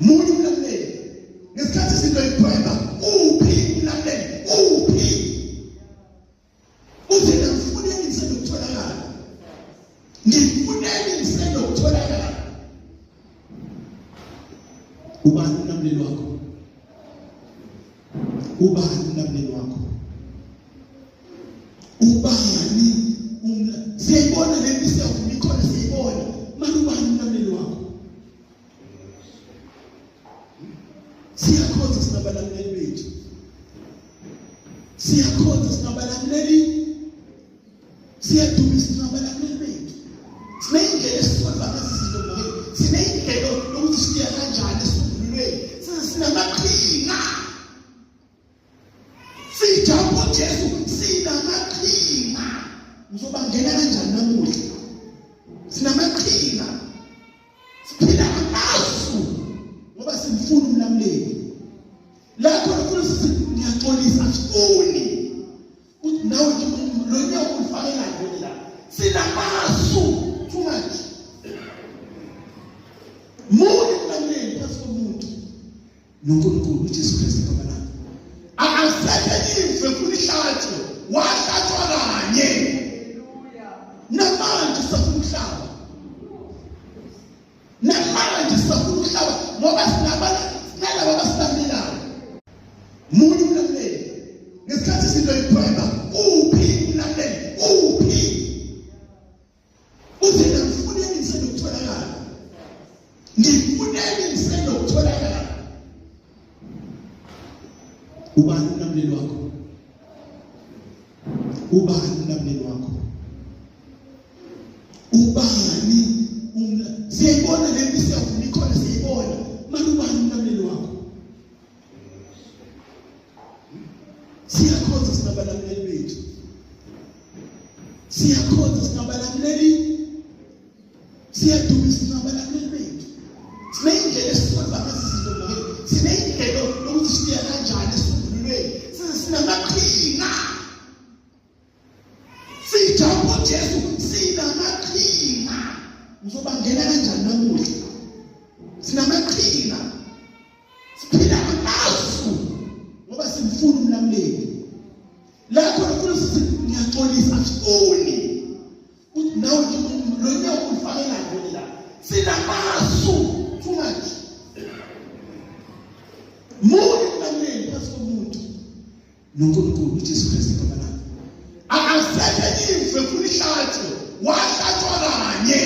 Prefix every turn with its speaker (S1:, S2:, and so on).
S1: Munye umlamuleli. Ngesikhathi izinto ikhweba, uphi umlamuleli? Uphi? Uthi ngifuneni ngisenokutholakala. Ngifuneni ngisenokutholakala. Ubani umlamuleli wakho? Ubani umlamuleli wakho? Ubani umla Siyayibona le mpi siyavuma ikhona siyayibona. Manje ubani umlamuleli wakho? Siyakhonza sinabalamuleli bethu. Siyakhonza sinabalamuleli. Siyadumisa sinabalamuleli bethu. Sineyindlela esisolva ngazo izinto moyeni. Sineyindlela yokuthi siya kanjani esisombululweni. Sinamaqhinga. Sijampa uJesu sinamaqhinga. Ngizobangena kanjani namuhla? Sinamaqhinga. Siphila amasu ngoba simfuna umlamuleli. La khona ufuna sithi ngiyaxolisa asifuni. Uthi nawe nje lo nyawo ulifakela nje la. Sinamasu too much. Muni umlamuleli phansi komuntu. noNkulunkulu uJesu Kristu igama lakhe. Akasekho imvu efuna ihlatshwe, wahlatshwa kanye. Namanje sisafuna ukuhlaba. Namanje sisafuna ukuhlaba ngoba sinabana sinalabo abasilamlelayo. Munye umlamuleli. Ngesikhathi izinto ikhweba, uphi umlamuleli? Uphi? Uthi ngifuneni ngisenokutholakala. Ngifuneni ngisenokutholakala. Ubani umlamuleli wakho? Ubani umlamuleli wakho? Ubani umla Siyayibona le mpi siyavuma ikhona siyayibona. Manje ubani umlamuleli wakho? Siyakhonza sinabalamuleli bethu. Siyakhonza sinabalamuleli. Siyadumisa sinabalamuleli bethu. Sineyindlela esisolva ngazo izinto moyeni. Sineyindlela yokuthi siya kanjani esisombululweni. Sinamaqhinga. Sijampa uJesu sinamaqhinga. Ngizobangena kanjani namuhla? Sinamaqhinga. Siphila amasu ngoba simfuna umlamuleli. La khona ufuna sithi ngiyaxolisa asifuni. Uthi nawe nje lo nyawo ulifakela nje la. Sinamasu too much. Muni umlamuleli phansi komuntu. noNkulunkulu uJesu Kristu igama lakhe. Akasekho imvu efuna ihlatshwe, wahlatshwa kanye.